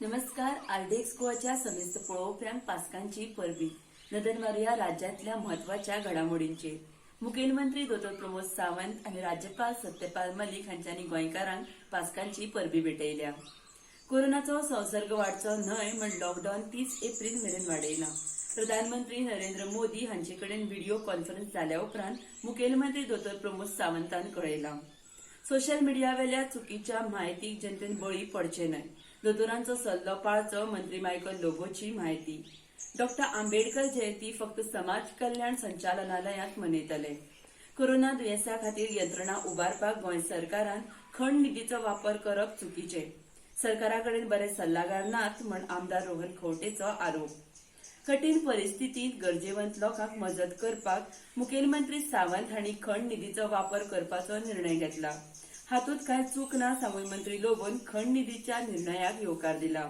नमस्कार. आरडीएक्स गोवाच्या समेस्त पळोवप्यांक पास्कांची परबी. नदर मारुया राज्यांतल्या म्हत्वाच्या घडामोडींचेर. मुखेलमंत्री दोतोर प्रमोद सावंत आनी राज्यपाल सत्यपाल मलीक हांच्यांनी गोंयकारांक पास्कांची परबी भेटयल्या. कोरोनाचो संसर्ग वाडचो न्हय म्हण लॉकडावन 30 एप्रील मेरेन वाडयला. प्रधानमंत्री नरेंद्र मोदी हांचे कडेन व्हिडिओ कॉन्फरन्स जाल्या उपरांत मुखेलमंत्री दोतोर प्रमोद सावंतान कळयलां. सोशल मिडियावेल्या चुकीच्या म्हायतीक जनतेन बळी पडचे न्हय, दोतोरांचो सल्लो पाळचो, मंत्री मायकल लोबोची म्हायती. डॉक्टर आंबेडकर जयंती फक्त समाज कल्याण संचालनालयांत मनयतले. कोरोना दुयेंसा खातीर यंत्रणा उबारपाक गोंय सरकारान खण निधीचो वापर करप चुकीचें, सरकारा कडेन बरे सल्लागार नात म्हण आमदार रोहन खंवटेचो आरोप. कठीण परिस्थितींत गरजेवंत लोकांक मजत करपाक मुखेलमंत्री सावंत हांणी खण निधीचो वापर करपाचो निर्णय घेतला. हातूंत कांय चूक ना सांगून मंत्री लोबोन खण निधीच्या निर्णयाक येवकार दिला.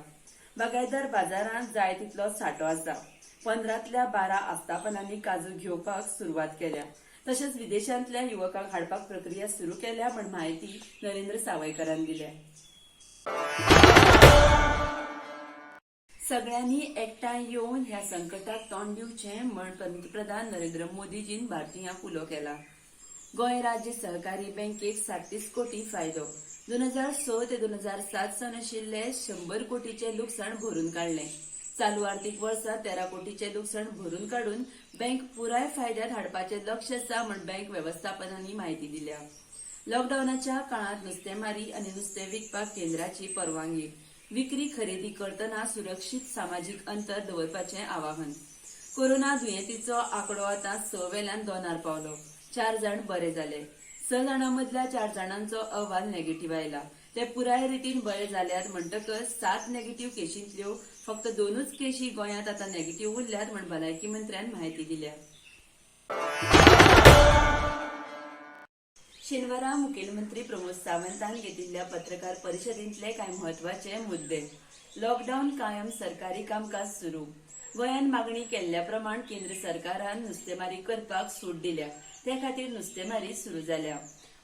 बागायतदार बाजारांत जाय तितलो सांठो आसा. 15तल्या 12 आस्थापनांनी काजू घेवपाक सुरवात केल्या. तशेंच विदेशांतल्या युवकांक हाडपाक प्रक्रिया सुरू केल्या म्हण म्हायती नरेंद्र सावयकारान दिल्या. सगळ्यांनी एकठांय येवन ह्या संकटाक तोंड दिवचें म्हण पंतप्रधान नरेंद्र मोदीजीन भारतीयांक उलो केला. गोंय राज्य सहकारी बँकेक 37 कोटी फायदो. 2006 ते 2007 सावन आशिल्ले 100 कोटीचें लुकसाण भरून काडलें. चालू आर्थीक वर्सा 13 कोटीचें लुकसाण भरून काडून बँक पुराय फायद्यांत हाडपाचें लक्ष आसा म्हण बँक वेवस्थापनांनी म्हायती दिल्या. लॉकडावनाच्या काळांत नुस्तेमारी आनी नुस्तें विकपाक केंद्राची परवानगी. विक्री खरेदी करतना सुरक्षीत सामाजीक अंतर दवरपाचें आवाहन. कोरोना दुयेंतीचो आंकडो आतां 6 वेल्यान 2 पावलो. 4 जाण बरे जाले. 6 जाणां मदल्या 4 जाणांचो अहवाल नेगेटिव्ह आयला. ते पुराय रितीन बरे जाल्यात म्हणटकच 7 नेगेटिव्ह केशींतल्यो फक्त 2 केशी गोंयांत आतां नेगेटिव्ह उरल्यात म्हण भलायकी मंत्र्यान म्हायती दिल्या. शेनवारा मुखेलमंत्री प्रमोद सावंतान घेतिल्ल्या पत्रकार परिशदेंतले कांय म्हत्वाचे मुद्दे. लॉकडावन कायम, सरकारी कामकाज सुरू. गोंयान मागणी केल्ल्या प्रमाण केंद्र सरकारान नुस्तेमारी करपाक सूट दिल्या. ते खातीर नुस्तेमारी सुरू जाल्या.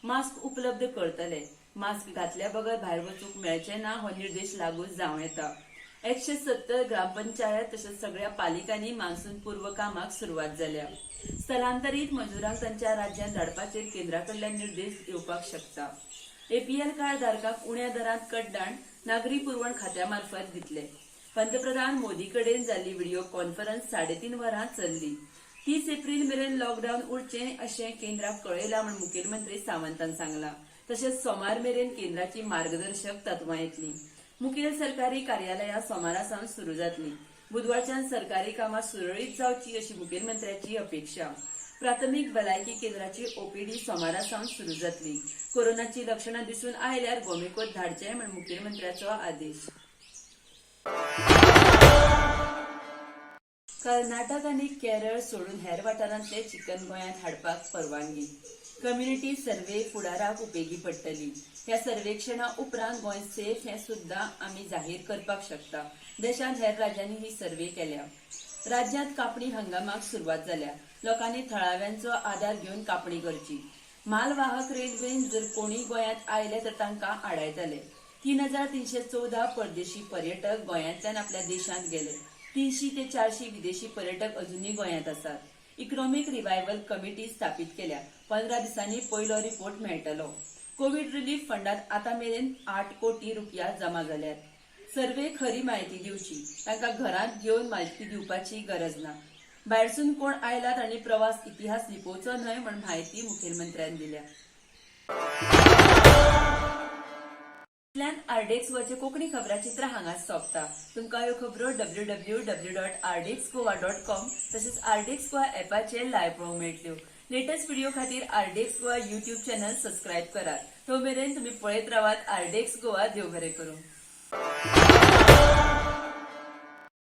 मास्क उपलब्ध करतले. मास्क घातल्या बगर भायर वचूंक मेळचें ना हो निर्देश लागू जावं येता. 170 ग्रामपंचायत तशेंच सगळ्या पालिकांनी मान्सून पूर्व कामाक सुरवात जाल्या. स्थलांतरीत मजुरांक तांच्या राज्यांत धाडपाचेर केंद्रा कडल्यान निर्देश येवपाक शकता. एपीएल कार्ड धारकांक उण्या दरांत कड्डाण नागरी पुरवण खात्या मार्फत दितले. पंतप्रधान मोदी कडेन जाल्ली व्हिडिओ कॉन्फरन्स 3.5 वरां चल्ली. 30 एप्रील मेरेन लॉकडावन उरचें अशें केंद्राक कळयलां म्हूण मुखेलमंत्री सावंतान सांगलां. तशेंच सोमार मेरेन केंद्राची मार्गदर्शक तत्वां येतलीं. मुखेल सरकारी कार्यालयां सोमारा सावन सुरू जातलीं. बुधवारच्यान सरकारी कामां सुरळीत जावची अशी मुखेलमंत्र्याची अपेक्षा. प्राथमीक भलायकी केंद्राची ओपीडी सोमारा सावन सुरू जातली. कोरोनाची लक्षणां दिसून आयल्यार गोमेकॉत धाडचें म्हूण मुखेलमंत्र्याचो आदेश. कर्नाटक आनी केरळ सोडून हेर वाठारांतले चिकन गोंयांत हाडपाक परवानगी. कम्युनिटी सर्वे फुडाराक उपेगी पडटली. ह्या सर्वेक्षणा उपरांत गोंय सेफ हें सुद्दां आमी जाहीर करपाक शकता. देशांत हेर राज्यांनी ही सर्वे केल्या. राज्यांत कापणी हंगामाक सुरवात जाल्या. लोकांनी थळाव्यांचो आदार घेवन कापणी करची. मालवाहक रेल्वेन जर कोणी गोंयांत आयले तर तांकां आडायतले. 3314 परदेशी पर्यटक गोंयांतल्यान आपल्या देशांत गेले. 300 ते 400 विदेशी पर्यटक अजुनूय गोंयांत आसात. इकॉनॉमीक रिवायवल कमिटी स्थापीत केल्या. 15 दिसांनी पयलो रिपोर्ट मेळटलो. कोवीड रिलीफ फंडात आतां मेरेन 8 कोटी रुपया जमा जाल्यात. सर्वे खरी म्हायती दिवची. तांकां घरांत घेवन म्हायती दिवपाची गरज ना. भायरसून कोण आयला तांणी प्रवास इतिहास लिपोवचो न्हय म्हण म्हायती मुखेलमंत्र्यान दिल्या. इतल्यान आरडीएक्स गोवाचे कोंकणी खबराचित्र हांगाच सोंपता. तुमकां ह्यो खबरो www.rdxgoa.com तशेंच आरडीएक्स गोवा ऍपाचेर लायव्ह पळोवंक मेळटल्यो. लेटस्ट व्हिडिओ खातीर RDX Goa YouTube channel subscribe करात. तो मेरेन तुमी पळयत रावात आरडीएक्स गोवा. देव बरें करूं.